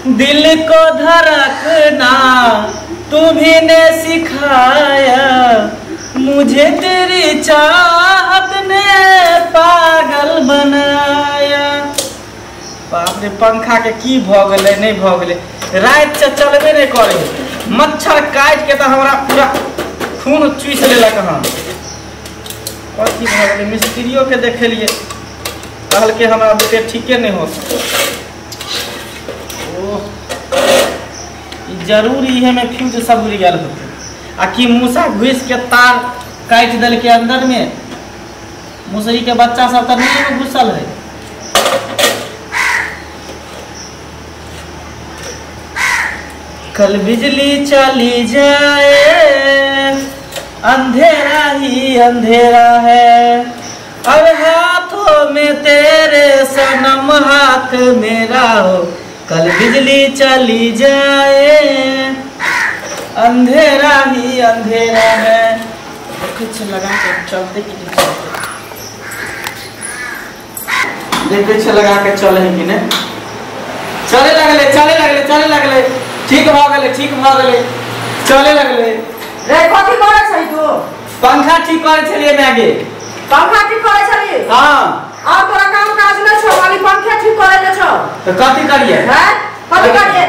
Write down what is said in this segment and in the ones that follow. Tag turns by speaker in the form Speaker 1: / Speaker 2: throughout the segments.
Speaker 1: दिल को धड़कना तुम्ही ने सिखाया, मुझे तेरी चाहत ने पागल बनाया। बाप रे, पंखा के की भ गेलै नहीं भ गेलै, राति से चलबे नहीं करे, मच्छर काटि के तो हमरा पूरा खून चूसि लेलक हन। कथी भ गेलै, मिस्त्रियो के देखेलिए, कहलकै हमरा बुते ठीके नहीं होत। ओह, जरूर इहे में फ्यूज सब उड़ि गेल होतै, आ कि मूसा घुसि के तार काटि देलकै अंदर में। मुसरी के बच्चा सब तऽ नहीं घुसल है। कल बिजली चली जाए, अंधेरा ही अंधेरा है, अब हाथों में तेरे सनम हाथ मेरा हो, कल बिजली चली जाए, अंधेरा ही अंधेरा है। कुछ लगा के चलते कि नहीं चलते, देखे छे लगा के चले है कि नहीं। चले लगले, चले लगले, चले लगले, ठीक भ गेलै, ठीक भ गेलै, चले लगले।
Speaker 2: रे कथी करै छही तू?
Speaker 1: पंखा ठीक करै छलियै माय गे।
Speaker 2: पंखा ठीक करै छली?
Speaker 1: हां।
Speaker 2: और तोरा काम काज नै छौ, खाली पंखे ठीक करै ले छौ।
Speaker 1: त कथी करियै?
Speaker 2: हैं, कथी करियै?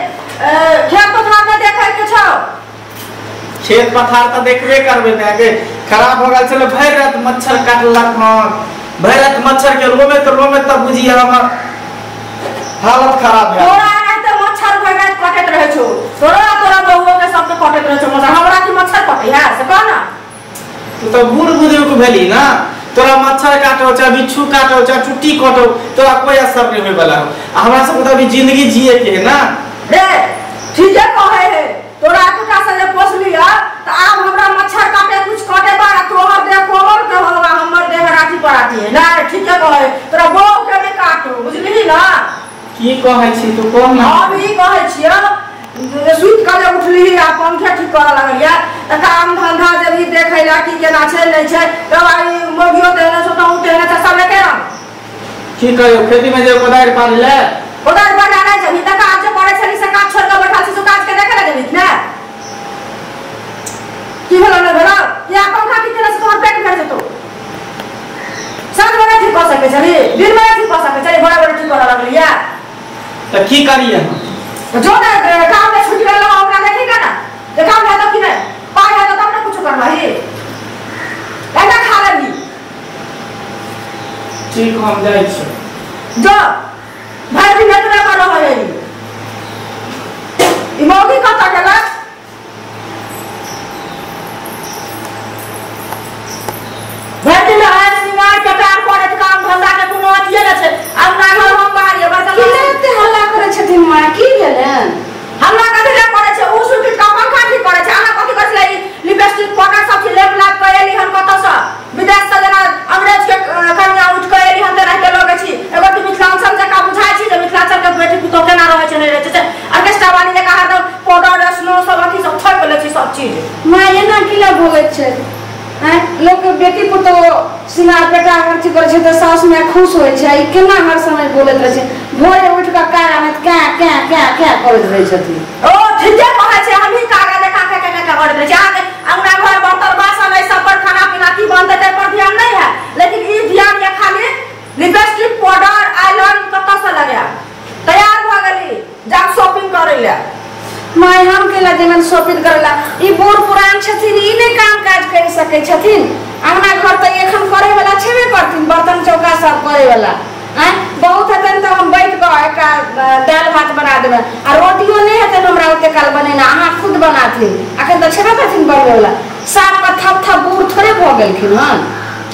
Speaker 2: खेत पथार नै देखै के छौ?
Speaker 1: खेत पथार त देखबे करबै माय गे, खराब भ गेल छलै, भरि रात मच्छर काटलक हन, भरि रात मच्छर के रोमे त रोमे त बुझियै हमर हालत खराब भए।
Speaker 2: तोरा एनाहिते मच्छर भरि रात कटैत रहै छौ, तोरा तोरा बहुओ के सबके कटैत रहै छौ मच्छर, हमरा की मच्छर कटै है से कह ना।
Speaker 1: तू तो बूढ़ बुजुर्ग भेली ना, तोरा मच्छर काटो चाहे बिच्छू काटो चाहे चुट्टी काटो, तोरा कोई असर नहीं होय वाला हो। आ हमरा सब अभी जिंदगी जिए के है ना।
Speaker 2: रे ठीके कहै है, तोरा एतुका से जे पोसली है त आब हमरा मच्छर काटे कुछ काटे बा, तोहर देह कोमल के होगा, हमर देह राठी पराठी है ना। ठीके कहै, तोरा बहु के नहीं काटो, बुझलिही ना?
Speaker 1: की कहै छी तू कह ना।
Speaker 2: हम ई कहै छियै, सुति कऽ जे उठली आ पंखे ठीक करऽ लगलियै तऽ काम धंधा जे भी देखै ला की केना छै नहि छै, तब आई मौगियो तेहने छौ, तहूँ तेहने छौ, सब एके रंग।
Speaker 1: की कहियो, खेती में जे कोदारि पारि ले,
Speaker 2: कोदारि पारि नहि जेबही तऽ काज जे करै छली से काज छोड़ि कऽ बैठल छी, से काज के देखै लए जेबही कि नहि? की भेलौ नहि भेलौ? किया पंखा ठीक केने से तोहर पेट भरि जेतौ? साँझमे नहि ठीक कऽ सकै छली, दिनमे नहि ठीक कऽ सकै छली, भोरे भोरे ठीक करऽ लगलियै।
Speaker 1: तऽ की करियै हम?
Speaker 2: जो ने काम में छुट्टी रहल ओकरा देखी का ना, जे काम है तो कि नहीं, पाई है तो तब ना कुछ करबही, एना खा लेबही।
Speaker 1: ठीक, हम जाइ छी।
Speaker 2: जो भरि दिन एतबे पर रहै है ई मौगी कतऽ गेलै? भरि दिन है सिंगार कटार करैत, काम धंधा के कोनो अथिये नहि छै। अपना घर हम बाहर बर्तन
Speaker 3: की एते हल्ला करै छथिन माँ, की भेलनि?
Speaker 2: हल्ला कथी लए करै छै? ओ सुति कऽ पंखा ठीक करै छै, अहाँ कथी करै छलै? लिपस्टिक पाउडर सब चीज लेप लाप कऽ एली हन कतऽसँ, विदेश से जेना अंग्रेज के कन्या उठि कऽ एली हन तेनाहिते लगै छी। एगो तऽ मिथिलांचल जकाँ बुझाइ छी जे मिथिलांचल के बेटी पुतोह केना रहै छै नहि रहै छै, ऑर्केस्ट्रा वाली जकाँ हरदम पाउडर स्नो सब अथी सब थोपि लै छी सब चीज।
Speaker 3: माँ एना की लए भोगैत छै? आँय, लोक बेटी पुतोह सिंगार पेटार हर चीज करै छै तऽ सासु माय खुश होइ छै, ई केना हर समय बोलैत रहै छै? भोरे उठि कऽ कार आनैत क्या क्या क्या क्या करैत रहै छथिन।
Speaker 2: ओ ठीके कहै छै, हमही कागज देखा के के के करैत रहै छी। अहाँके अंगना घर बर्तन बासन एहि सब पर खाना पीना की बनतै ताहि पर ध्यान नहि है, लेकिन ई ध्यान यऽ खाली लिपस्टिक पाउडर आइलाइन कतऽसँ लगायब। तैयार भऽ गेली जाब शॉपिंग करै लए।
Speaker 3: माय हम केला जेबनि शॉपिंग करै लए, ई बूढ़ पुरान छथिन, ई नहि काम काज करि सकै छथिन। अंगना घर तऽ एखन करै वाला छेबे करथिन, बर्तन चौका सब करै वाला। आँय, बहुत हेतनि तऽ हम बैठ कऽ एकटा दालि भात बना देबै, आ रोटियो नहि हेतनि हमरा ओते काल बनेना, अहाँ खुद बनाथिन। एखन तऽ छेबे करथिन बनबै वाला, साफ कऽ थप थप बूढ़ थोड़े भऽ गेलखिन हन।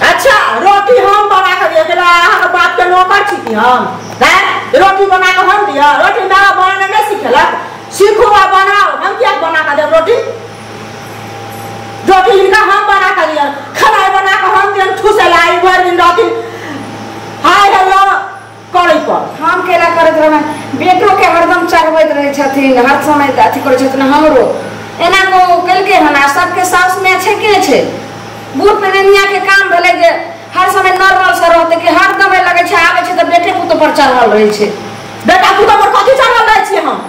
Speaker 2: अच्छा, रोटी हम बना कऽ दिअ गेला, अहाँके बापके नौकर छी की हम? हैं, रोटी बना कऽ हम दिअ? रोटी माय बनेनाइ नहि सिखेलक? सीखू आ बनाओ, हम किया बना कऽ देब रोटी? रोटी हिनका हम बना कऽ दिअ, खेनाइ बना कऽ हम दियनि, ठुसै लए ई भरि दिन रहथिन हाय हेलो करै पर।
Speaker 3: हम केला करैत रहबै, बेटोके हरदम चढ़बैत रहै छथिन, हर समय अथी करै छथिन। हमरो एना को केलकै हन, आ सबके साउस माय छै के छै? बूढ़ पुरनिया के काम भेलै जे हर समय नॉर्मल से रहतै, कि हरदम लगै छै आबै छै तऽ बेटे पुतोह पर चढ़ल रहै छै।
Speaker 2: बेटा पुतोह पर कथी चढ़ल रहै छियै हम?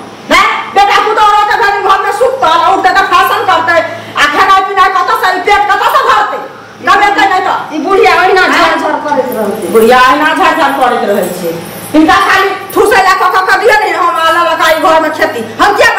Speaker 3: ई बुढ़िया ओहिना झर झर करैत रहतै।
Speaker 2: बुढ़िया अहिना झाड़ झाड़ करैत रहै छै। हिनका खाली ठूसै ला कऽ कऽ दिअ ने, हम अलग लगा ई घर में खेती हम किया